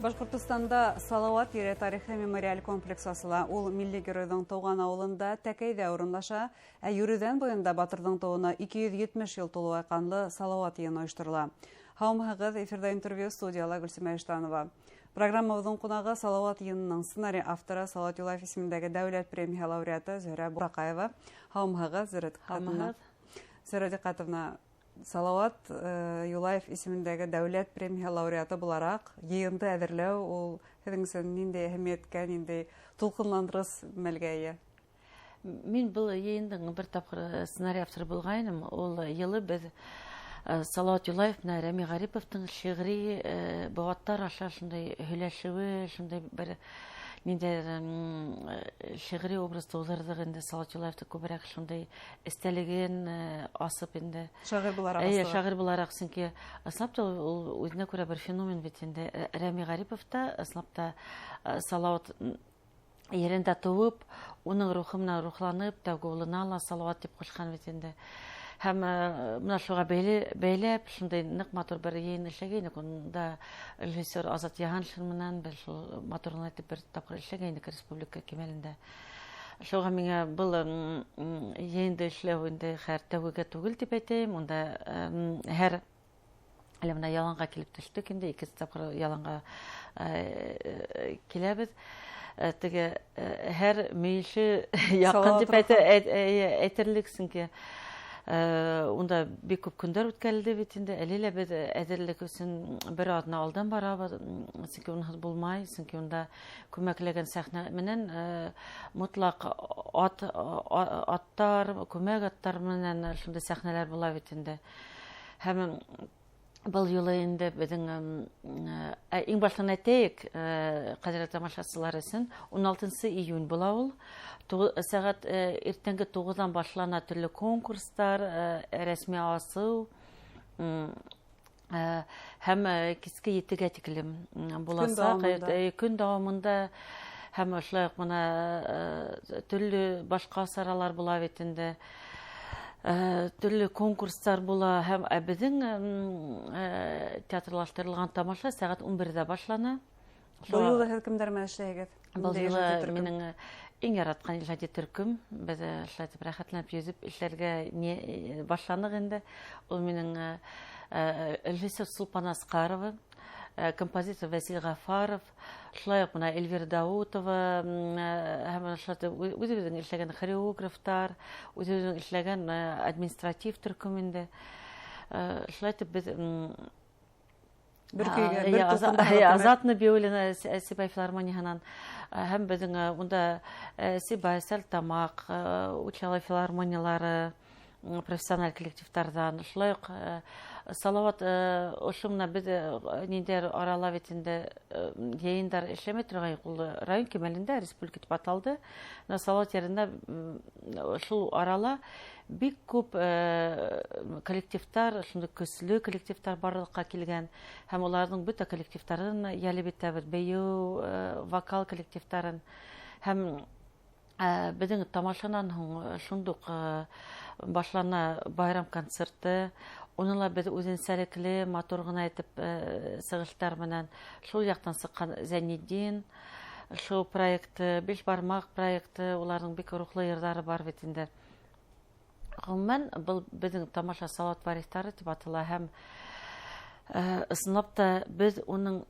Башҡортостанда Салауат ере тарихи мемориаль комплекс асыла. Ул милли геройҙың тыуған ауылында Тәкәйҙә урынлаша, ә Юрүҙән буйында батырҙың тыуына 270 йыл тулыу айҡанлы Салауат йыйыны ойошторола. Һаумыһығыҙ, эфирҙа интервью, студияла Гөлсимә Иштанова. Программабыҙҙың ҡунағы — Салауат йыйынының сценарий авторы, Салауат Юлаев исемендәге дәүләт премияһы лауреаты Зөһрә Бураҡаева. Һаумыһығыҙ, Зөһрә Диҡҡәтовна. Зөһрә Диҡҡәтовна, Салауат Юлаев исемендәге дәүләт премияһы лауреаты булараҡ йыйынды әҙерләү ул һеҙҙең өсөн ниндәй әһәмиәткә, ниндәй тулҡынландырғыс мәлгә эйә? Мин был йыйындың бер тапҡыр сценарий авторы булғайным. Ул йылы беҙ Салауат Юлаев менән Рәми Ғариповтың шиғри быуаттар аша шундай һөйләшеүе, шундай бер ниндәйҙер шиғри образ тыуҙырҙыҡ инде. Салауат Юлаевты күберәк шундай эстәлеген асып инде. Шағир булараҡ. Эйе, шағир булараҡ, сөнки ысынлап та ул үҙенә күрә бер феномен бит инде. Рәми Ғарипов та ысынлап та Салауат ерендә тыуып, уның рухы менән рухланып, тәүге улына ла Салауат тип ҡушҡан бит инде. Һәм бына шуға бәйләп шундай ныҡ матур бер йыйын эшләгәйнек. Унда режиссер Азат Йыһаншин менән беҙ шул матур ғына итеп бер тапҡыр эшләгәйнек республика кимәлендә. Шуға миңә был йыйынды эшләү инде хәр тәүгегә түгел тип әйтәйем. Унда һәр әле бына яланға килеп төштөк инде, икенсе тапҡыр яланға киләбеҙ. Теге һәр мөйөшө яҡын тип әйтерлек, сөнки унда бик күп көндәр үткәрелде бит инде. Әле лә беҙ әҙерлек өсөн бер аҙна алдан барабыҙ, сөнки унһыҙ булмай, сөнки унда күмәкләгән сәхнә менән мотлаҡ аттар, күмәк аттар менән шундай сәхнәләр була бит инде. Һәм был юлы инде беҙҙең иң баштан әйтәйек, ҡәҙерле тамашасылар өсөн 16 июнь була ул. Сәғәт иртәнге 9-ҙан башлана төрлө конкурстар, рәсми асыу, һәм киске 7-гә тиклем буласаҡ. Көн дауамында һәм ошолай уҡ бына төрлө башҡа саралар була бит инде. Төрлө конкурстар була, һәм беҙҙең театрлаштырылған тамаша сәғәт 11-ҙә башлана. Был юлы һеҙ кемдәр менән эшләйһегеҙ? Был юлы минең иң яратҡан ижади төркөм. Беҙ шулай итеп рәхәтләнеп йөҙөп эшләргә башланыҡ инде. Ул минең режиссер Сулпан Асҡарова, композитор Вәсил Ғафаров, шулай уҡ бына Эльвира Даутова, һәм шулай итеп үҙебеҙҙең эшләгән хореографтар, үҙебеҙҙең эшләгән административ төркөм инде. Шулай итеп беҙ бер көйгә, бер тулҡында. Азат Нәбиуллина Сибай филармонияһынан, һәм беҙҙең унда Сибай, Сәлтамаҡ, Учалы филармониялары, профессиональ коллективтарҙан. Шулай уҡ Салауат ошо менән беҙ ниндәйҙер арала бит инде йыйындар эшләмәй торғайныҡ. Ул район кимәлендә республика тип аталды. Салауат ерендә шул арала бик күп коллективтар, шундай көслө коллективтар барлыҡҡа килгән, һәм уларҙың бөтә коллективтарын йәлеп итәбеҙ, бейеү, вокал коллективтарын. Һәм беҙҙең тамашанан һуң шундуҡ башлана байрам концерты. Уны ла беҙ үҙенсәлекле, матур ғына итеп сығыштар менән шул яҡтан сыҡҡан Зәйнетдин шоу проекты, Биш бармаҡ проекты, уларҙың бик рухлы йырҙары бар бит инде. Ғөмүмән, был беҙҙең тамаша Салауат вариҫтары тип атала, һәм ысынлап та беҙ уның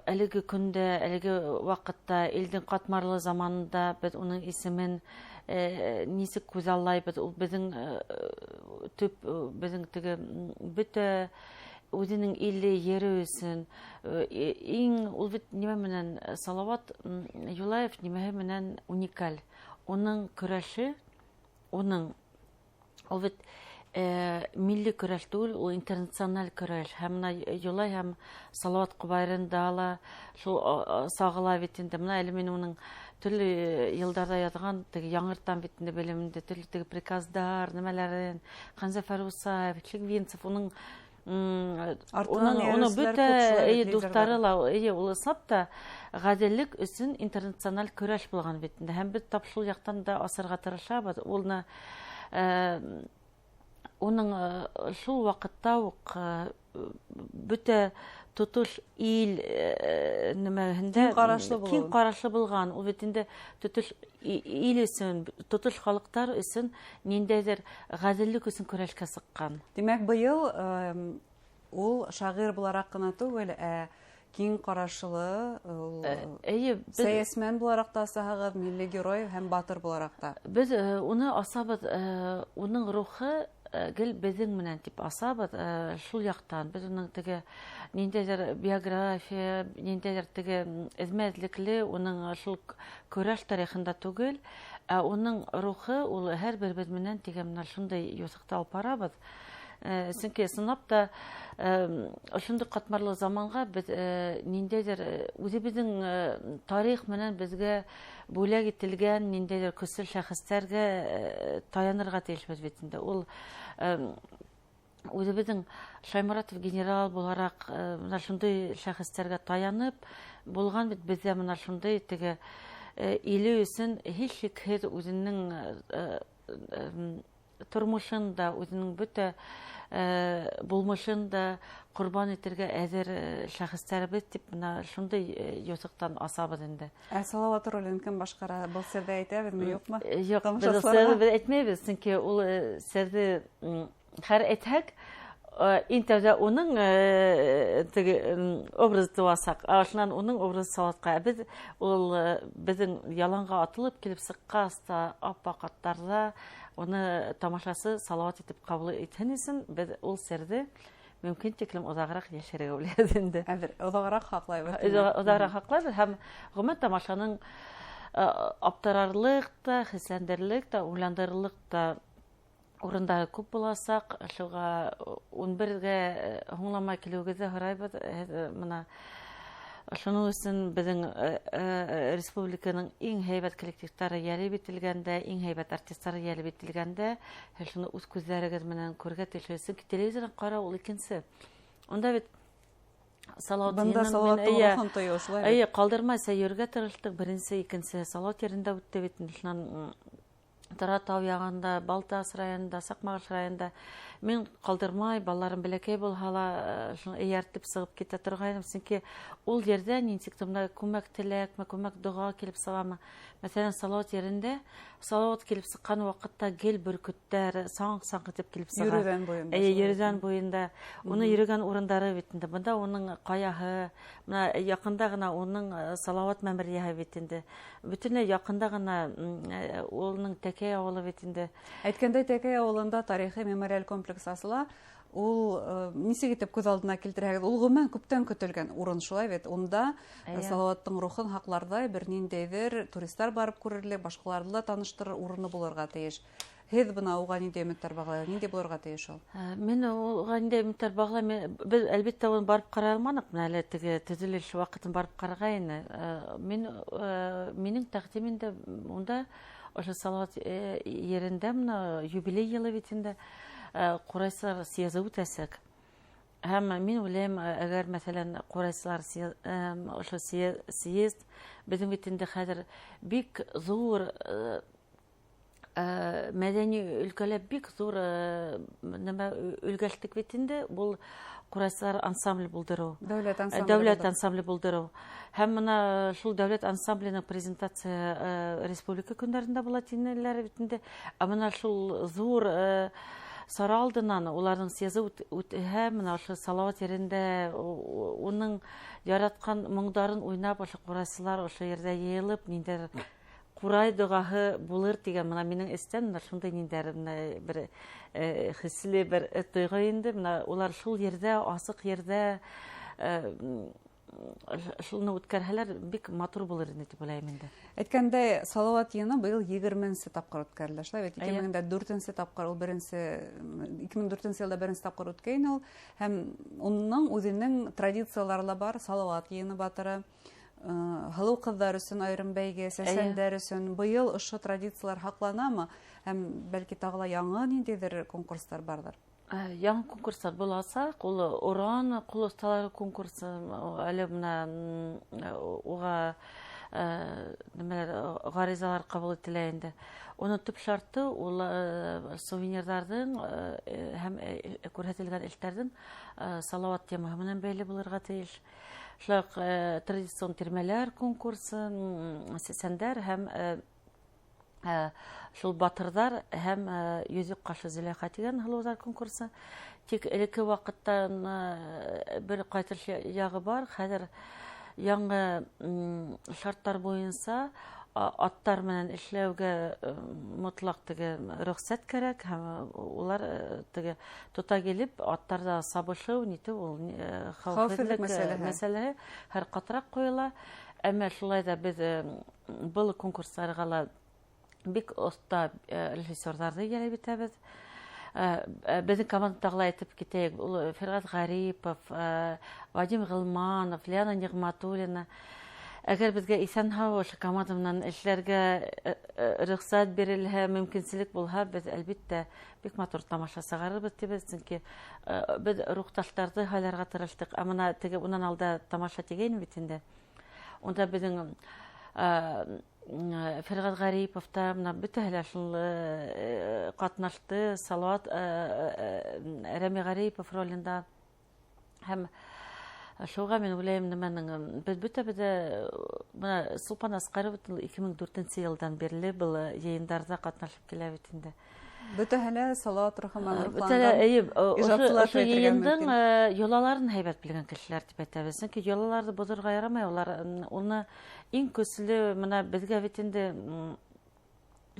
әлеге көндә, әлеге ваҡытта, илдең ҡатмарлы заманында беҙ уның исемен нисек күҙаллайбыҙ? Ул беҙҙең төп, беҙҙең теге бөтә үҙенең иле, ере өсөн иң ул бит нимә менән Салауат Юлаев нимәһе менән уникаль. Уның көрәше, уның ул бит милли көрәш түгел, ул интернациональ көрәш. Һәм бына Юлай һәм Салауат ҡобайырында ла шул сағыла бит инде. Бына әле мин уның төрлө йылдарҙа яҙған теге яңыртам бит инде белемемде, төрлө теге приказдар, нәмәләрен, Ханзафар Усаев, Чигвинцев, уның уның бөтә дуҫтары ла, ул ысынлап та ғәҙеллек өсөн интернациональ көрәш булған бит инде. Һәм беҙ тап шул яҡтан да асырға тырышабыҙ. Уны уның шул ваҡытта уҡ бөтә тотош ил нәмәһендә киң ҡарашлы булған. Ул бит инде тотош ил өсөн, тотош халыҡтар өсөн ниндәйҙер ғәҙеллек өсөн көрәшкә сыҡҡан. Тимәк, быйыл ул шағир булараҡ ҡына түгел, ә киң ҡарашлы, сәйәсмән булараҡ та асаһығыҙ, милли герой һәм батыр булараҡ та. Беҙ уны асабыҙ, уның рухы гел беҙҙең менән тип асабыҙ, шул яҡтан. Беҙ уның теге ниндәйҙер биография, ниндәйҙер теге эҙмә-эҙлекле уның шул көрәш тарихында түгел, ә уның рухы ул һәр беребеҙ менән тигән менән шундай юҫыҡта алып барабыҙ. Сөнки ысынлап та ошондай ҡатмарлы заманға беҙ ниндәйҙер үҙебеҙҙең тарих менән беҙгә бүләк ителгән ниндәйҙер көслө шәхестәргә таянырға тейешбеҙ бит инде. Ул үҙебеҙҙең Шайморатов генерал булараҡ бына шундай шәхестәргә таянып булған бит беҙҙә бына шундай теге иле өсөн һис шикһеҙ үҙенең тормошон да, үҙенең бөтә булмышын да ҡорбан итергә әҙер шәхестәребеҙ тип бына шундай юҫыҡтан асабыҙ инде. Ә Салауат ролен кем башҡара? Был серҙе әйтәбеҙме, юҡмы? Юҡ, беҙ серҙе беҙ әйтмәйбеҙ, сөнки ул серҙе хәр әйтһәк, иң тәүҙә уның теге образы тыуасаҡ, шунан уның образы Салауатҡа. Беҙ ул беҙҙең яланға атылып килеп сыҡҡас та аппаҡ аттарҙа уны тамашасы Салауат итеп ҡабул итһен өсөн беҙ ул серҙе мөмкин тиклем оҙағыраҡ йәшерергә уйлайбыҙ инде. Әҙер, оҙағыраҡ һаҡлайбыҙ. Оҙағыраҡ һаҡлайбыҙ һәм ғөмүмән тамашаның аптырарлыҡ та, хисләндерерлек тә, уйландырырлыҡ та урындары күп буласаҡ. Шуға 11-гә һуңламай килеүегеҙҙе һорайбыҙ. Бына шуның өсөн беҙҙең республиканың иң һәйбәт коллективтары йәлеп ителгәндә, иң һәйбәт артистары йәлеп ителгәндә, һеҙ шуны үҙ күҙҙәрегеҙ менән күргә тейешһегеҙ. Сөнки телевизорҙан ҡарау ул икенсе. Унда бит Салауат Бында Салауаттың рухын тойоу, шулай бит? Эйе, ҡалдырмайса йөрөргә тырыштыҡ. Беренсе, икенсе Салауат ерендә үтте бит. Шунан Торатау яғында, Балтас районында, Саҡмағош районында мин ҡалдырмай, балаларым бәләкәй булһа ла, шуны эйәртеп сығып китә торғайным. Сөнки ул ерҙә нисек тә бында күмәк теләкме, күмәк доға килеп сығамы. Мәҫәлән, Салауат ерендә Салауат килеп сыҡҡан ваҡытта гел бөркөттәр саң-саң итеп килеп сыға. Йөрөгән буйында. Эйе, йөрөгән буйында. Уны йөрөгән урындары бит инде. Бында уның ҡаяһы, бына яҡында ғына уның Салауат мәмерйәһе бит инде. Бөтөнләй яҡында ғына уның Тәкәй ауылы бит инде. Әйткәндәй, Тәкәй ауылында тарихи мемориаль комплекс асыла. Ул нисек итеп күҙ алдына килтерһәгеҙ, ул ғөмүмән күптән көтөлгән урын, шулай бит. Унда Салауаттың рухын һаҡларҙай бер ниндәйҙер туристар барып күрерлек, башҡаларҙы ла таныштырыр урыны булырға тейеш. Һеҙ бына уға ниндәй өмөттәр бағлайһығыҙ? Ниндәй булырға тейеш ул? Мин уға ниндәй өмөттәр бағлайым? Беҙ әлбиттә уны барып ҡарай алманыҡ, менә әле теге төҙөлөш ваҡытын барып ҡарағайны. Минең тәҡдим инде унда ошо Салауат ерендә бына юбилей йылы бит инде, ҡурайсылар съезы үтәсәк. Һәм мин уйлайым, әгәр, мәҫәлән, ҡурайсылар ошо съезд беҙҙең бит инде хәҙер бик ҙур мәҙәни өлкәлә бик ҙур нәмә өлгәштек бит инде, был ҡурайсылар ансамбле булдырыу. Дәүләт ансамбле Дәүләт булдырыу. ансамбле булдырыу. Һәм бына шул дәүләт ансамбленең презентация республика көндәрендә була тинеләр бит инде. Ә бына шул ҙур сара алдынан уларҙың съезы үтһә, бына ошо Салауат ерендә уның яратҡан моңдарын уйнап, ошо ҡурайсылар ошо ерҙә йыйылып, ниндәйҙер ҡурай доғаһы булыр тигән, бына минең эстән бына шундай ниндәйҙер бына бер хисле бер тойғо инде. Бына улар шул ерҙә, асыҡ ерҙә шуны үткәрһәләр бик матур булыр ине тип уйлайым инде. Әйткәндәй, Салауат йыны быйыл егерменсе тапҡыр үткәрелә, шулай бит? Ике Эйе. мең дә дүртенсе тапҡыр ул беренсе, ике мең дүртенсе йылда беренсе тапҡыр үткәйне ул. Һәм уның үҙенең традициялары ла бар. Салауат йыны батыры, һылыу ҡыҙҙар өсөн айырым бәйге, сәсәндәр өсөн. Быйыл ошо традициялар һаҡланамы? Һәм бәлки тағы ла яңы ниндәйҙер конкурстар барҙыр? Яңы конкурстар буласаҡ. Ул Уран ҡул оҫталары конкурсы, әле бына уға Нәмәләр ғаризалар ҡабул ителә инде. Уның төп шарты ул сувенирҙарҙың һәм күрһәтелгән эштәрҙең Салауат темаһы менән бәйле булырға тейеш. Шулай уҡ традицион тирмәләр конкурсы, сәсәндәр һәм шул батырҙар һәм йөҙөк ҡашлы Зөләйха тигән һылыуҙар конкурсы. Тик элекке ваҡыттан бер ҡайтыш яғы бар, хәҙер яңы шарттар буйынса аттар менән эшләүгә мотлаҡ теге рөхсәт кәрәк, һәм улар теге тота килеп аттарҙа сабышыу нитеү ул хәүефһеҙлек мәсьәләһе һәр ҡатыраҡ ҡуйыла. Әммә шулай ҙа беҙ был конкурстарға ла бик оҫта режиссерҙарҙы йәлеп итәбеҙ. Беҙҙең командаға ла әйтеп китәйек, ул Фирғәт Ғарипов, Вадим Ғилманов, Лиана Ниғматуллина. Әгәр беҙгә иҫән-һау ошо команда менән эшләргә рөхсәт бирелһә, мөмкинселек булһа, беҙ әлбиттә бик матур тамаша сығарырбыҙ тибеҙ, сөнки беҙ рухташтарҙы һайларға тырыштыҡ. Ә бына теге унан алда тамаша тигәйнем бит инде. Унда беҙҙең Фирғәт Ғарипов та бына бөтәһе лә шул ҡатнашты, Салауат Рәми Ғарипов ролендә. Һәм шуға мин уйлайым, нәмәнең беҙ бөтәбеҙ ҙә бына Сулпан Асҡарова 2004 йылдан бирле был йыйындарҙа ҡатнашып килә бит инде. Бөтәһе лә Салауат рухы менән рухланған. Ошо йыйындың йолаларын һәйбәт белгән кешеләр тип әйтәбеҙ. Сөнки йолаларҙы боҙорға ярамай, улар уны иң көслө бына беҙгә бит инде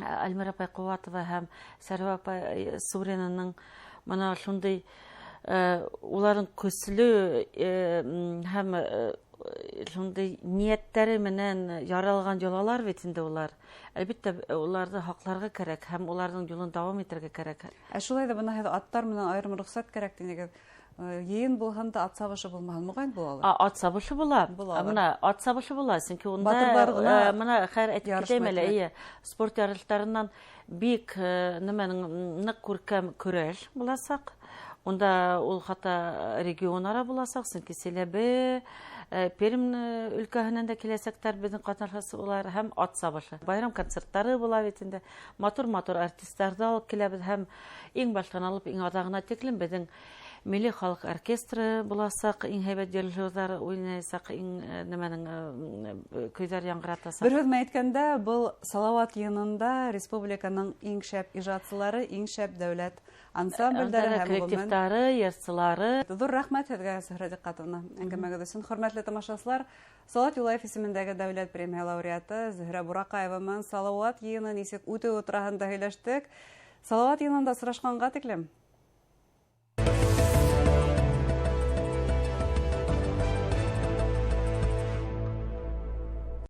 Альмира апай Ҡыуатова һәм Сәрүә апай Суринаның бына шундай уларҙың көслө һәм шундай ниәттәре менән яралған йолалар бит инде улар. Әлбиттә, уларҙы һаҡларға кәрәк һәм уларҙың юлын дауам итергә кәрәк. Ә шулай ҙа бына һеҙ аттар менән айырым рөхсәт кәрәк тинегеҙ. Йыйын булһын да ат сабышы булмаһын, моғайын булалыр. Ат сабышы була. Бына ат сабышы була, сөнки унда бына хәҙер әйтеп китәйем әле, эйе, спорт ярыштарынан бик нәмәнең ныҡ күркәм көрәш буласаҡ. Унда ул хатта регионара буласаҡ, сөнки Силәбе, Пермь өлкәһенән дә киләсәктәр беҙҙең ҡатнашыусылар һәм ат сабышы. Байрам концерттары була бит инде. Матур-матур артисттарҙы алып киләбеҙ һәм иң баштан алып иң аҙағына тиклем беҙҙең милли халыҡ оркестры буласаҡ, иң һәйбәт дирижерҙар уйнаясаҡ, иң нәмәнең көйҙәр яңғыратасаҡ. Бер һүҙ менән әйткәндә, был Салауат йыйынында республиканың иң шәп ижадсылары, иң шәп дәүләт ансамблдәре һәм коллективтары, йырсылары. Ҙур рәхмәт һеҙгә, Зөһрә Диҡҡәтовна, әңгәмәгеҙ өсөн. Хөрмәтле тамашасылар, Салауат Юлаев исемендәге дәүләт премия лауреаты Зөһрә Бураҡаева менән Салауат йыйыны нисек үтеүе тураһында һөйләштек. Салауат йыйынында осрашҡанға тиклем.